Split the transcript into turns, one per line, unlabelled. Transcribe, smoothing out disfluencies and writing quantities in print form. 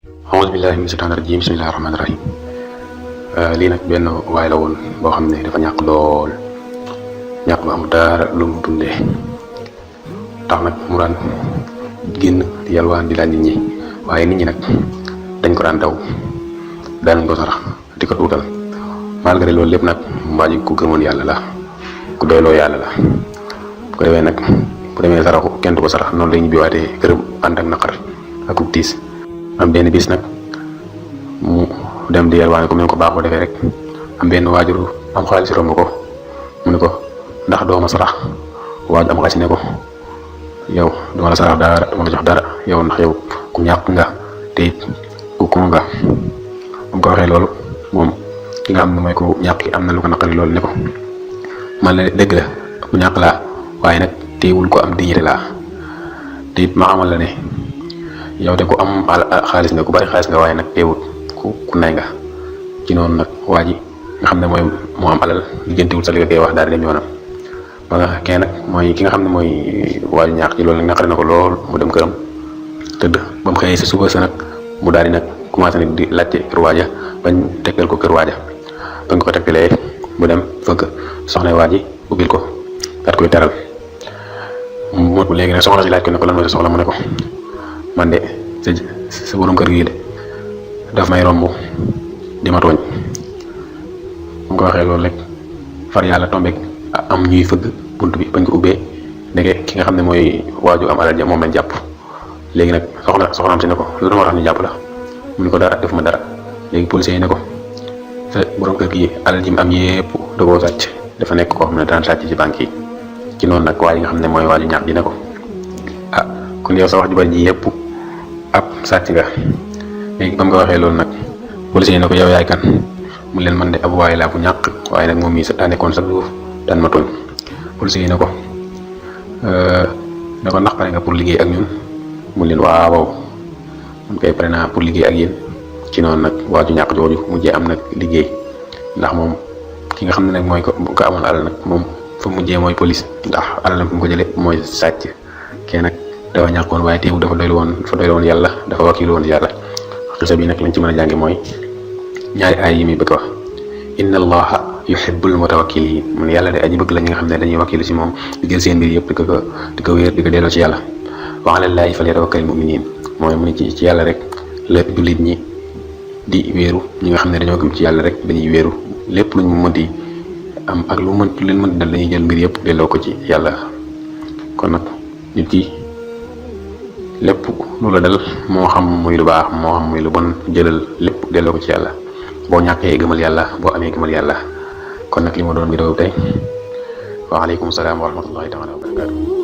a'uuzu billaahi mina shaytaani rajiim, bismillaahi rahmaani rahiim. Lii nag benn waay la woon boo xam ne dafa ñàkk lool, ñàkk ba am dara lu mu dundee tax nag mu daan génn di yalwaan di laaj nit ñi, waaye nit ñi nag dañ ko daan daw, daanañ ko sarax di ko tuutal. Malgré loolu lépp nag waa ji ku gëmoon yàlla la, ku doyloo yàlla la. bu ko defee nag bu demee saraxu kenn du ko sarax, noonu lay ñibbiwaatee këram ànd ak naqar ak ub tiis. am benn bis nag mu dem di yalwaane ko mu ne ko baaxoo defee rek, am benn waajur am xaalis romb ko mu ne ko ndax doo ma sarax. waaju am xaalis ne ko yow duma la sarax dara, duma la jox dara yow, ndax yow ku ñàkk nga te it ku ko nga. bu ko waxee loolu moom ki nga xam ne mooy ku ñàkk ki am na lu ko naqari loolu ne ko man la dëgg la ku ñàkk laa, waaye nag teewul ko am dignité laa, te it ma xamal la ne yow de ku am xaalis nga, ku bari xaalis nga, waaye nag teewul ku nay nga. ci noonu nag waa ji nga xam ne mooy moo am alal lijjantiwul sa li nga koy wax daal di dem yoonam. ba nga kee nag mooy ki nga xam ne mooy waaju ñàkk ci loolu nag naqari na ko lool, mu dem këram tëdd. ba mu xëyee si suba sa nag mu daal di nag commencé nag di laajte kër waaja bañ tegtal ko kër waaja. bañ ko tegtalee mu dem fëgg soxna waa ji ubbil ko daat koy teral. mu léegi nag soxna si laaj ko ne ko lan mooy sa soxla, mu ne ko man de sa borom kër gi de daf may romb di ma tooñ. mu ko waxee loolu rek far yàlla tombeek am ñuy fëgg bunt bi bañ ko ubbee, ndeke ki nga xam ne mooy waaju am alal ja moom lañ jàpp. léegi nag soxnaam si ne ko lu moo tax ñu jàpp la, mu ne ko dara, def ma dara. léegi policiers yi ne ko sa borom kër gi alal ji mu am yépp da koo sàcc, dafa nekk koo xam ne daan sàcc ci banque yi. ci noonu nag waa ji nga xam ne mooy waaju ñàkk ji ne ko ah kon yow sa wax ju bari ji yépp ab sàcc nga. léegi ba mu ko waxee loolu nag policiers yi ne ko yow yaay kan, mu leen man de ab waay laa bu ñàkk, waaye nag moom mii daa nekkoon chaque jour daan ma tooñ. policiers yi ne ko ndax pare nga pour liggéey ak ñun, mu leen waaw man kay pare naa pour liggéey ak yéen. ci noonu nag waaju ñàkk jooju mujjee am nag liggéey, ndax moom ki nga xam ne nag mooy ko amoon alal nag moom fa mujjee mooy police, ndax alalam fu mu ko jëlee mooy sàcc. kee nag dafa ñàkkoon waaye teewul dafa doylu woon yàlla, dafa wakilu woon yàlla. xisa bi nag lañ ci mën a jànge mooy ñaari aay yi muy bëgg a wax: inna allaha yuhibbul mutawakkilin, mun yàlla de aji bëgg la ñi nga xam ne dañuy wakilu ci moom di jël seen mbir yëpp di ko wéer di ko delloo ci yàlla. wa alallaahi falyatawakkalil mu'minin, mooy mu ne ci yàlla rek la jullit ñi di wéeru, ñi nga xam ne dañoo gëm ci yàlla rek dañuy wéeru. lépp luñ mën di am ak lu leen mën dal dañuy jël mbir yëpp delloo ko ci yàlla. kon nag nit ki lépp lu la dal, moo xam muy lu baax moo xam muy lu bon, jëlal lépp delloo ko ci yàlla. boo ñàkkee gëmal yàlla, boo amee gëmal yàlla. kon nag li ma doon vidéo tey, waaleykum salaam wa rahmatullahi taala wa barakaatu.